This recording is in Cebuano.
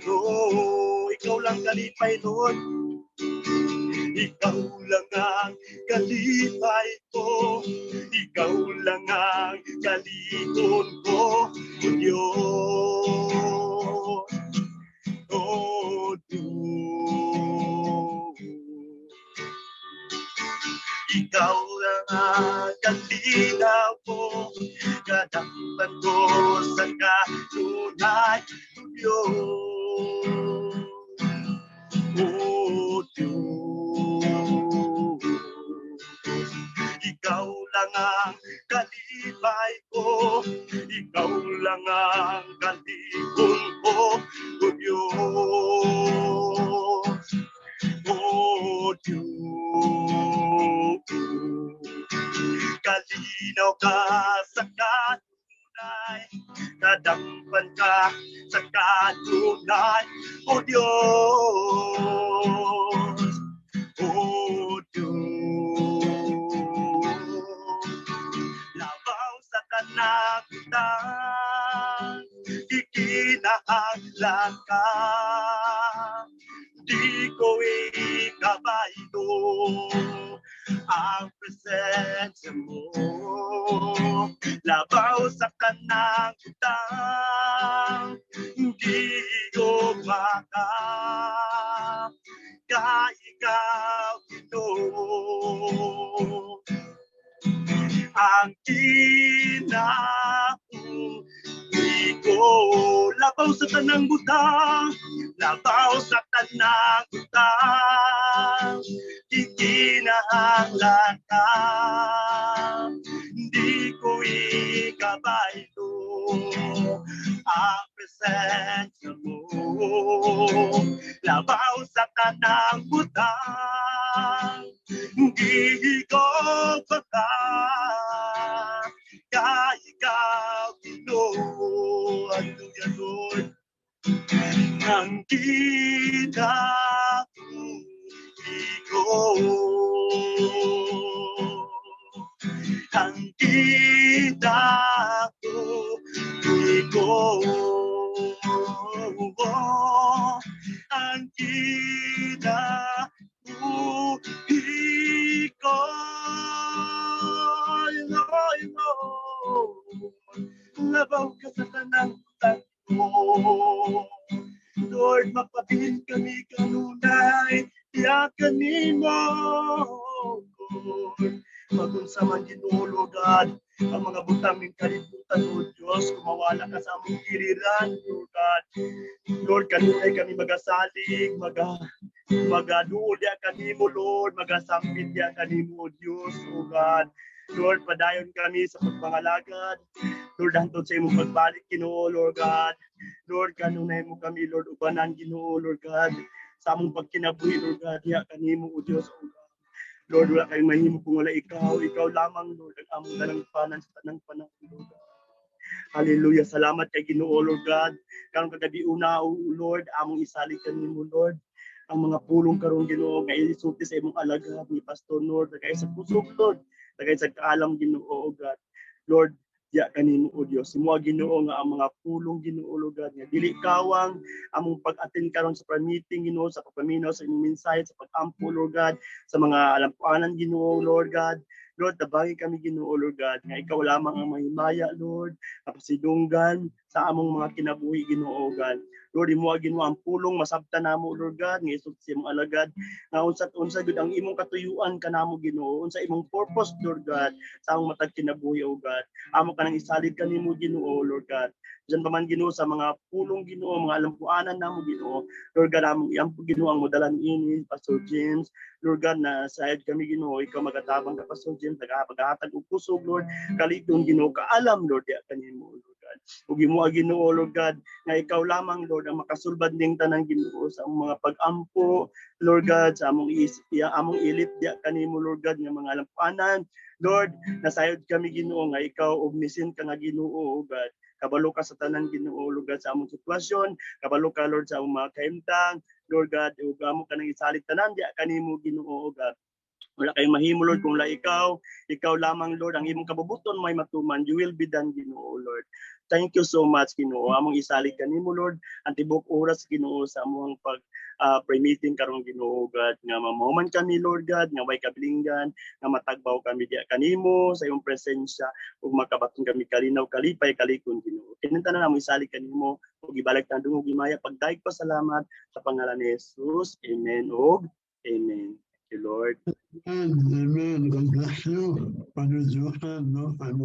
Ko. Ikaw lang kalipay, Lord. Ikaw lang ang kalipay ko. Ikaw lang ang kalikon ko, O Diyos. O Diyos. Ikaw lang ang kalinaw ko, kadampan ko sa kanunay, O Diyos. O Diyos. Ikaw lang ang kalipay ko, ikaw lang ang kalikon ko, O Diyos. O Diyos. Kalinaw ka sa kanunay, kadampan ka sa kanunay, O Diyos. O Diyos. Labaw sa tanang butang, gikinahanglan ka. Di ko ikabaylo ang presensya mo. Labaw sa tanang butang, hindi ko maka ka ikaw, Ginoo, ang kinabuhi ko. Labaw sa tanang butang, labaw sa tanang butang, gikinahanglan ka. Hindi ko ikabaylo ang presensya mo. Labaw sa tanang butang, hindi ko baka ka ikaw, Ginoo. Hallelujah, Lord. Ang kinabuhi ko, ang kinabuhi ko, ang kinabuhi ko, Lord, Lord. Labaw ka sa tanang butang ko. Lord, mapabilin kami kanunay, diya kanimo, Lord. Magunsa man, Ginoo, Lord God, ang mga butang ng kalibutan, O Diyos, kung mawala ka sa among giliran, Lord God. Lord, kanunay kami magasalig, magaduol diya kanimo, Lord, magasampit diya kanimo, O Diyos, O God. Lord, padayon kami sa pagpangalagad. Lord, hantod sa imong pagbalik, Ginoo, Lord God. Lord, kanunay mo kami, Lord, ubanan, Ginoo, Lord God. Sa among pagkinabuhi, Lord God, diya kanimo, O Diyos, O God. Lord, wala kayong mahimo kung wala ikaw. Ikaw lamang, Lord, ang among dalangpanan sa tanang panahon, Lord God. Hallelujah. Salamat kay Ginoo, Lord God. Karong kagabi una, O Lord, among isalig kanimo, Lord, ang mga pulong karon, Ginoo, nga isulti sa imong alagad ni Pastor Lord, tagay sa kusog, Lord, tagay sa kaalam, Ginoo, O God. Lord, diya kanimo, O Dios. Imo, Ginoo, nga ang mga pulong, Ginoo, Lord God, nga dili kawang among pag-attend karon sa prayer meeting, Ginoo, sa pagpaminaw sa imong mensahe, sa pag-ampo, Lord God, sa mga alampuanan, Ginoo, Lord God. Lord, tabangi kami, Ginoo, Lord God, nga ikaw lamang ang mahimaya, Lord, kapasidunggan sa among mga kinabuhi, Ginoo, God. Lord, imo, Ginoo, ang pulong masabtan namo, Lord God, nga isulti sa imong alagad, nga unsa unsa gud ang imong katuyuan kanamo, Ginoo, unsa imong purpose, Lord God, sa among matag kinabuhi, O God. Amo kanang isalig kanimo, Ginoo, Lord God. Diyan pa man, Ginoo, sa mga pulong, Ginoo, mga alampuanan namo, Ginoo. Lord God, among iampo, Ginoo, ang modalan ini Pastor James. Lord God, na sayad kami, Ginoo, ikaw magatabang ka, Pastor James, nagahatag og kusog, Lord, kaligton, Ginoo, kaalam, Lord, diya kanimo, Lord God. Ug imo, Ginoo, Lord God, nga ikaw lamang, Lord, ang makasulbad ning tanan, Ginoo, sa among mga pag-ampo, Lord God, sa among is, iya, among ilip diya kanimo, Lord God, nga mga alampuanan. Lord, nasayod kami, Ginoo, nga ikaw omniscient ka nga Ginoo, O God. Kabalo ka sa tanan, Ginoo, Lord God, sa among sitwasyon, kabalo ka, Lord, sa among mga kahimtang, Lord God, ug amo ka nang isalig tanan diya kanimo, Ginoo, O God. Wala kayong mahimo, Lord, kung wala ikaw. Ikaw lamang, Lord, ang imong kabubuton may matuman. You will be done, Ginoo, Lord. Thank you so much, Ginoo. Among isalig kanimo, Lord, ang tibok oras, Ginoo, sa among pag pre-meeting karon, Ginoo God, nga mahuman kami, Lord God, nga way kabilinggan, nga matagbaw kami diya kanimo sa iyong presensya ug makabaton kami kalinaw, kalipay, kalikon, Ginoo. Kining tanan among isalig kanimo ug ibalik tang dungog himaya, pagdayeg, pasalamat sa pangalan ni Jesus. Amen ug amen. Thank you, Lord. Amen. Amen. God bless you, Brother Johan. No, I'm